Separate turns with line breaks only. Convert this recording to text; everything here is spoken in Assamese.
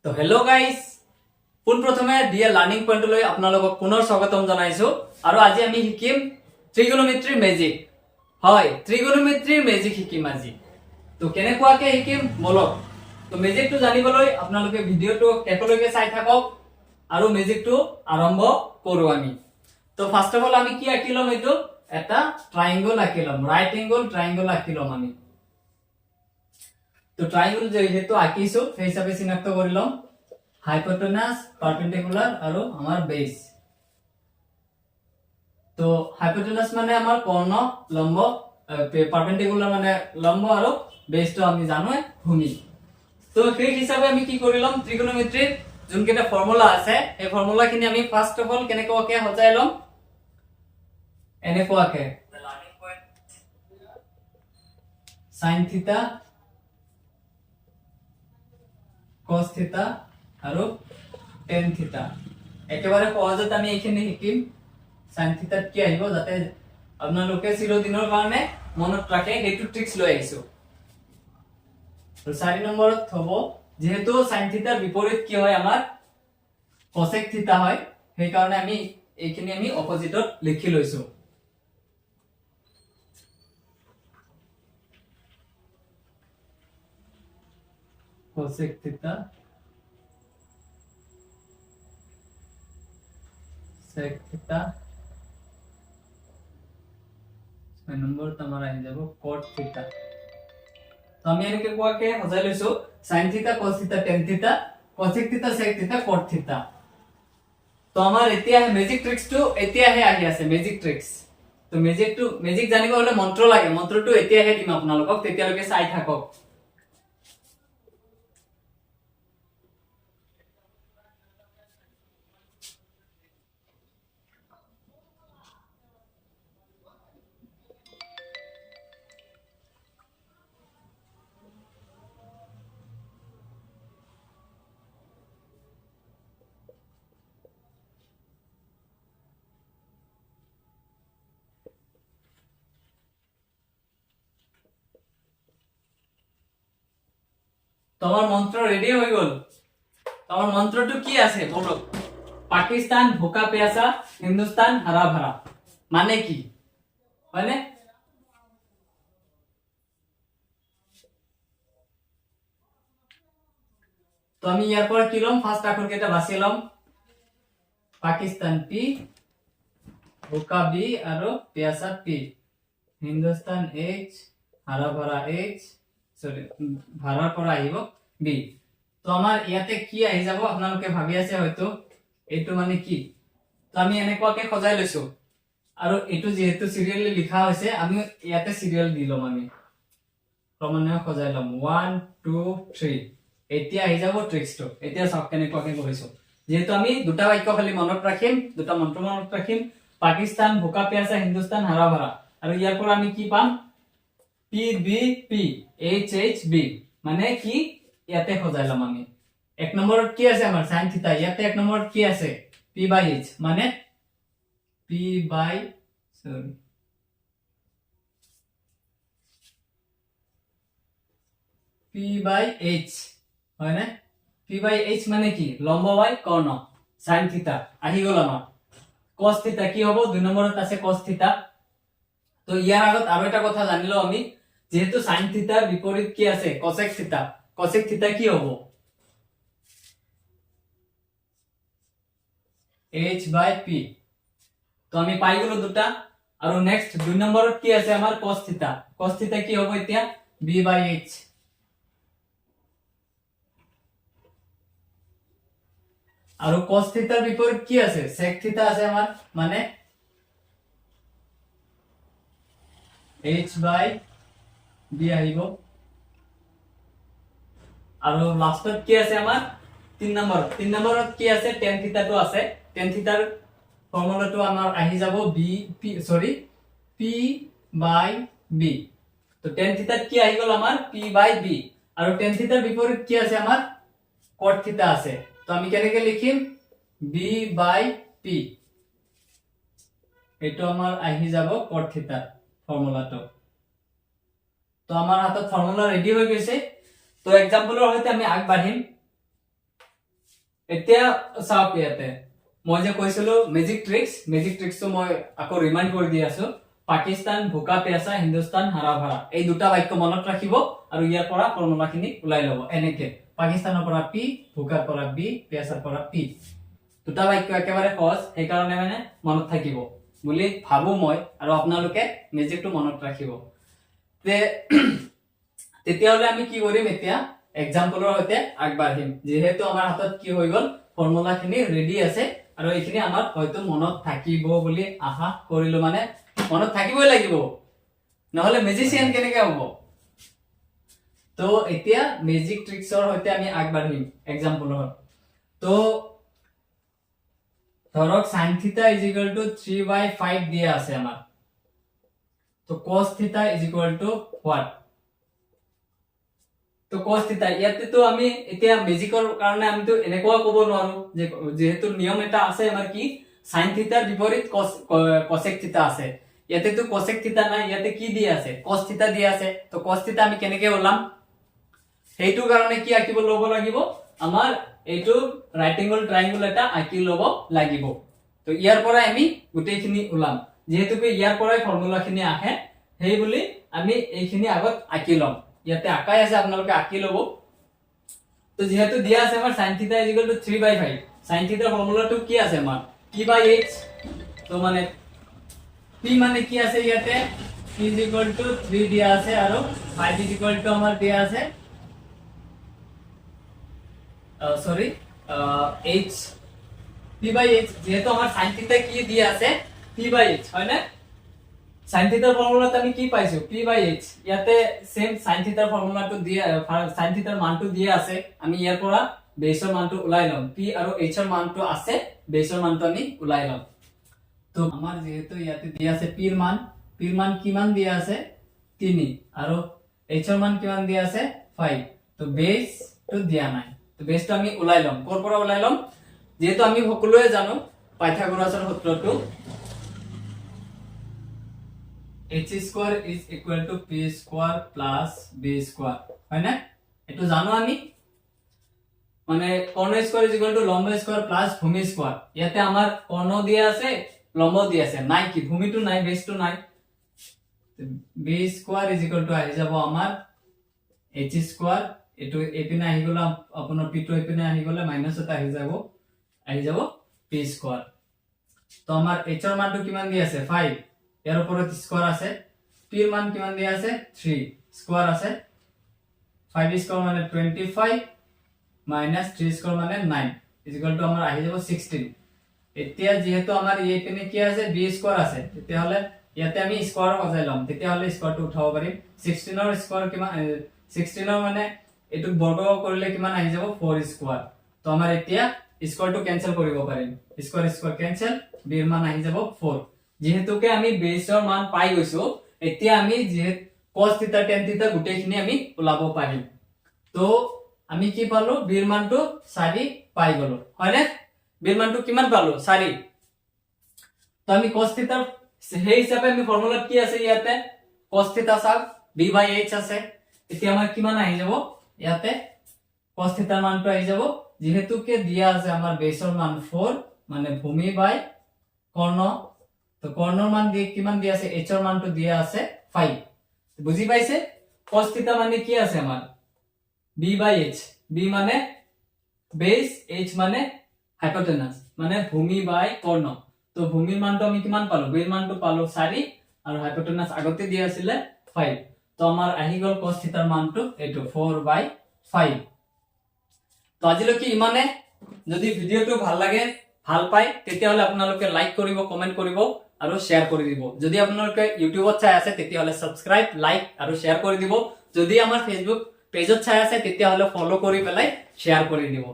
তো হেল্ল' গাইজ, পোনপ্ৰথমে ডি এ লাৰ্ণিং পইণ্টলৈ আপোনালোকক পুনৰ স্বাগতম জনাইছো। আৰু আজি আমি শিকিম ত্ৰিগোনোমেট্ৰিৰ মেজিক। হয়, ত্ৰিগোনোমেট্ৰিৰ মেজিক শিকিম আজি। তো কেনেকুৱাকে শিকিম বলক। তো মেজিকটো জানিবলৈ আপোনালোকে ভিডিঅ'টো শেষলৈকে চাই থাকক আৰু মেজিকটো আৰম্ভ কৰো আমি। তো ফাৰ্ষ্ট অফ অল আমি কি আঁকি ল'ম? এইটো এটা ট্ৰাইংগল আঁকি ল'ম, ৰাইট এংগল ট্ৰাইংগল আঁকি ল'ম আমি। তো ট্ৰাইংগল যিহেতু আঁকিছো, সেই হিচাপে চিনাক্ত কৰি ল'ম হাইপোটেনাছ, পাৰপেণ্ডিকুলাৰ আৰু আমাৰ বেছ। তো হাইপোটেনাছ মানে আমাৰ কৰ্ণ, লম্ব, পাৰপেণ্ডিকুলাৰ মানে লম্ব আৰু বেছটো আমি জানোৱে ভূমি। তো সেই হিচাপে আমি কি কৰি ল'ম? ত্ৰিগোনোমেট্ৰিৰ যোনকেইটা ফৰ্মুলা আছে, সেই ফৰ্মুলাখিনি আমি ফাৰ্ষ্ট অফ অল কেনেকুৱাকে সজাই ল'ম? এনেকুৱাকে, চাইন থিতা, cos থিতা আৰু tan থিতা। একেবাৰে সহজত আমি এইখিনি শিকিম। চাইন থিতাত কি আহিব, যাতে আপোনালোকে চিৰদিনৰ কাৰণে মনত ৰাখে, সেইটো ট্ৰিক্স লৈ আহিছো। আৰু 4 নম্বৰত হ'ব, যিহেতু চাইন থিতাৰ বিপৰীত কি হয় আমাৰ? কচেক থিতা হয়। সেইকাৰণে আমি এইখিনি আমি অপজিটত লিখি লৈছো। Cosec theta, sec theta, 6 নম্বৰত আমাৰ আহি যাব cot theta। তো আমি এনেকে কোৱাকে সজাই লৈছো, sin theta, cos theta, tan theta, cosec theta, sec theta, cot theta। তো আমাৰ এতিয়া মেজিক ট্ৰিক্সটো এতিয়াহে আহি আছে, মেজিক ট্ৰিক্স। তো মেজিকটো, মেজিক জানিব হলে মন্ত্ৰ লাগে। মন্ত্ৰটো এতিয়াহে দিম আপোনালোকক, তেতিয়ালৈকে চাই থাকক। তো আমাৰ মন্ত্ৰ ৰেডি হৈ গ'ল। তো আমাৰ মন্ত্ৰটো কি আছে বলক। পাকিস্তান ভোকা প্যাসা, হিন্দুস্তান হাৰা ভৰা। মানে কি, হয়নে? তো আমি ইয়াৰ পৰা কি ল'ম? ফাৰ্ষ্ট আখৰ কেইটা বাছি ল'ম। পাকিস্তান পি, ভোকা বি আৰু প্যাসা পি, হিন্দুস্তান এইচ, হাৰা ভৰা এইচ, চৰি, ভাৰাৰ পৰা আহিব বি। তো আমাৰ ইয়াতে কি আহি যাব আপোনালোকে ভাবি আছে হয়তো, এইটো মানে কি? তো আমি এনেকুৱাকে সজাই লৈছো আৰু এইটো যিহেতু চিৰিয়েলি লিখা হৈছে, আমি ইয়াতে চিৰিয়েল দি ল'ম। আমি ক্ৰমান্বয়ে সজাই ল'ম, ওৱান, টু, থ্ৰী। এতিয়া আহি যাব ট্ৰিক্সটো। এতিয়া চাওক কেনেকুৱাকে কৰিছো। যিহেতু আমি দুটা বাক্য খালি মনত ৰাখিম, দুটা মন্ত্ৰ মনত ৰাখিম, পাকিস্তান ভোকা প্যাসা, হিন্দুস্তান হাৰা ভৰা। আৰু ইয়াৰ পৰা আমি কি পাম? P B P H H B. মানে কি, ইয়াতে সজাই ল'ম আমি। 1 নম্বৰত কি আছে আমাৰ? চাইন থিতা। ইয়াতে 1 নম্বৰত কি আছে? পি বাই এইচ, মানে P by, sorry, P by H, হয়নে? পি বাই এইচ মানে কি? লম্ব বাই কৰ্ণ, চাইন থিতা আহি গ'ল আমাৰ। কস থিতা কি হ'ব? 2 নম্বৰত আছে কস থিতা। তো ইয়াৰ আগত আৰু এটা কথা জানিলো আমি, যিহেতু চাইন থিতাৰ বিপৰীত কি আছে? কচেক থিতা। কচেক থিতা কি হ'ব? এইচ বাই পি। তো আমি পাই গলো দুটা। আৰু নেক্সট 2 নম্বৰত কি আছে আমাৰ? কস থিতা। কস থিতা কি হ'ব এতিয়া? বি বাই এইচ। আৰু কস থিতাৰ বিপৰীত কি আছে? সেক থিতা আছে আমাৰ, মানে এইচ বাই বি আহিব। আৰু লাষ্টত কি আছে আমাৰ? 3 নম্বৰ। 3 নম্বৰত কি আছে? টেন থিতাটো আছে। টেন থিতাৰ ফৰ্মুলাটো আমাৰ আহি যাব বি পি, চৰি, পি বাই বি। তো টেন থিতাত কি আহি গ'ল আমাৰ? পি বাই বি। আৰু টেন থিতাৰ বিপৰীত কি আছে আমাৰ? কট থিতা আছে। তো আমি কেনেকে লিখিম? বি বাই পি। এইটো আমাৰ আহি যাব কট থিতাৰ ফৰ্মুলাটো। তো আমাৰ হাতত ফৰ্মুলা ৰেডি হৈ গৈছে। তো এক্সাম্পলৰ সৈতে আমি আগবাঢ়িম। এতিয়া চাওক, ইয়াতে মই যে কৈছিলো মেজিক ট্ৰিক্স, মেজিক ট্ৰিক্সটো মই আকৌ ৰিমাইণ্ড কৰি দি আছো। পাকিস্তান ভোকা পেয়াচা, হিন্দুস্তান হাৰা ভাৰা, এই দুটা বাক্য মনত ৰাখিব আৰু ইয়াৰ পৰা ফৰ্মুলাখিনি ওলাই ল'ব। এনেকে পাকিস্তানৰ পৰা পি, ভোকাৰ পৰা বি, পেয়াচাৰ পৰা পি। দুটা বাক্য একেবাৰে সহজ, সেইকাৰণে মানে মনত থাকিব বুলি ভাবো মই, আৰু আপোনালোকে মেজিকটো মনত ৰাখিব। তেতিয়াহ'লে আমি কি কৰিম? এতিয়া এক্সাম্পলৰ সৈতে আগবাঢ়িম। যিহেতু আমাৰ হাতত কি হৈ গ'ল, ফৰ্মুলা খিনি ৰেডি আছে আৰু এইখিনি আমাৰ হয়তো মনত থাকিব বুলি আশা কৰিলো। মানে মনত থাকিবই লাগিব, নহ'লে মেজিচিয়ান কেনেকে হ'ব? তো এতিয়া মেজিক ট্ৰিক্সৰ সৈতে আমি আগবাঢ়িম এক্সাম্পলৰ। তো ধৰক sin theta is equal to 3/5 দিয়া আছে আমাৰ। তো cos theta is equal to what? তো cos theta ইয়াতেতো আমি এতিয়া মেজিকৰ কাৰণে আমিতো এনেকুৱা ক'ব নোৱাৰো যে, যিহেতু নিয়ম এটা আছে আমাৰ কি, sin থিটাৰ বিপৰীত cosec থিটা আছে। ইয়াতেতো cosec থিটা নাই, ইয়াতে কি দিয়া আছে? Cos থিটা দিয়া আছে। তো cos থিটা আমি কেনেকে ওলাম? সেইটো কাৰণে কি আঁকিব ল'ব লাগিব? আমাৰ এইটো ৰাইট এংগল ট্ৰাইংগল এটা আঁকি ল'ব লাগিব। তো ইয়াৰ পৰাই আমি গোটেইখিনি ওলাম। যিহেতুকে ইয়াৰ পৰাই ফৰ্মুলা খিনি আহে, সেই বুলি আমি এইখিনি আগত আঁকি ল'ম। ইয়াতে আঁকাই আছে, আপোনালোকে আঁকি ল'ব। তো যিহেতু দিয়া আছে আমাৰ sin theta is equal to 3/5, sin থিটাৰ ফৰ্মুলাটো কি আছে আমাৰ? পি বাই এইচ। তো মানে পি মানে কি আছে ইয়াতে? P is equal to 3 দিয়া আছে আৰু 5 is equal to আমাৰ দিয়া আছে, sorry, H. P by H. যিহেতু আমাৰ sin থিটা কি দিয়া আছে? পি বাই এইচ, হয় নে? sin থিটাৰ ফৰ্মুলাত আমি কি পাইছো? পি বাই এইচ। ইয়াতে সেম sin থিটাৰ ফৰ্মুলাটো দিয়া, sin থিটাৰ মানটো দিয়া আছে। আমি ইয়াৰ পৰা বেছৰ মানটো ওলাই ল'ম। পি আৰু এইচ ৰ মানটো আছে, বেছৰ মানটো আমি ওলাই ল'ম। তো আমাৰ যিহেতু ইয়াতে দিয়া আছে পিৰ মান, পিৰ মান কিমান দিয়া আছে? 3। আৰু এইচ ৰ মান কিমান দিয়া আছে? 5। তো বেছটো দিয়া নাই। তো বেছটো আমি ওলাই ল'ম। ক'ৰ পৰা ওলাই ল'ম? যিহেতু আমি সকলোৱে জানো পাইথাগোৰাছৰ সূত্ৰটো, h square is equal to p square plus b square, হয়নে? এইটো জানো আমি। মানে কৰ্ণ স্কোৱাৰ is equal to লম্ব স্কোৱাৰ প্লাছ ভূমি স্কোৱাৰ। ইয়াতে আমাৰ কৰ্ণ দিয়া আছে, লম্ব দিয়া আছে, নাই কি? ভূমিটো নাই, বেছটো নাই। B square is equal to আহি যাব আমাৰ এইচ স্কোৱাৰ। এইটো এইপিনে আহি গ'লে, আপোনাৰ পিটো এইপিনে আহি গ'লে মাইনাছত আহি যাব পি স্কোৱাৰ। তো আমাৰ এইচ ৰ মানটো কিমান দি আছে? 5। ইয়াৰ ওপৰত স্কোৱাৰ আছে। পিৰ মান কিমান দিয়া আছে? 3, স্কোৱাৰ আছে। 5 স্কোৱাৰ মানে 25, মাইনাছ 3 স্কোৱাৰ মানে 9, is equal to আমাৰ আহি যাব 16। এতিয়া যিহেতু আমাৰ এইপিনে কি আছে? বি স্কোৱাৰ আছে, তেতিয়াহ'লে ইয়াতে আমি স্কোৱাৰ সজাই ল'ম, তেতিয়াহ'লে স্কোৱাৰটো উঠাব পাৰিম। 16ৰ স্কোৱাৰ কিমান? 16ৰ মানে এইটোক বৰ্গ কৰিলে কিমান আহি যাব? 4 স্কোৱাৰ। তো আমাৰ এতিয়া স্কোৱাৰটো কেনচেল কৰিব পাৰিম। স্কোৱাৰ স্কোৱাৰ কেনচেল, বিৰ মান আহি যাব 4। যিহেতুকে আমি বেছৰ মান পাই গৈছো, এতিয়া আমি যিহেতু cos থিটা, tan থিটা গোটেইখিনি আমি ওলাব পাৰিম। তো আমি কি পালো? বিৰ মানটো 4 পাই গলো, হয়নে? বিৰ মানটো কিমান পালো? 4। তো আমি cos থিটাৰ সেই হিচাপে আমি ফৰ্মুলাত কি আছে ইয়াতে? cos থিটা চাওক, b by h আছে। এতিয়া আমাৰ কিমান আহি যাব ইয়াতে? cos থিটাৰ মানটো আহি যাব, যিহেতুকে দিয়া আছে আমাৰ বেছৰ মান 4, মানে ভূমি বাই কৰ্ণ। তো কৰ্ণৰ মান দিয়ে কিমান দিয়া আছে? h ৰ মানটো দিয়া আছে 5। বুজি পাইছে? cos থিটা মানে কি আছে আমাৰ? b by h। b মানে বেস, h মানে হাইপোটেনাস, মানে ভূমি বাই কৰ্ণ। তো ভূমিৰ মানটো আমি কিমান পালো? বিৰ মানটো পালো 4 আৰু হাইপোটেনাস আগতে দিয়া আছিলে 5। তো আমাৰ আহি গ'ল cos থিটাৰ মানটো এইটো 4/5। তো আজিলৈকে ইমানে। যদি ভিডিঅ'টো ভাল লাগে, ভাল পায়, তেতিয়াহ'লে আপোনালোকে লাইক কৰিব, কমেণ্ট কৰিব আৰু শ্বেয়াৰ কৰি দিব। যদি আপোনালোকে ইউটিউবত চাই আছে, তেতিয়াহ'লে ছাবস্ক্ৰাইব, লাইক আৰু শ্বেয়াৰ কৰি দিব। যদি আমাৰ ফেচবুক পেজত চাই আছে, তেতিয়াহ'লে ফ'ল' কৰি পেলাই শ্বেয়াৰ কৰি দিব।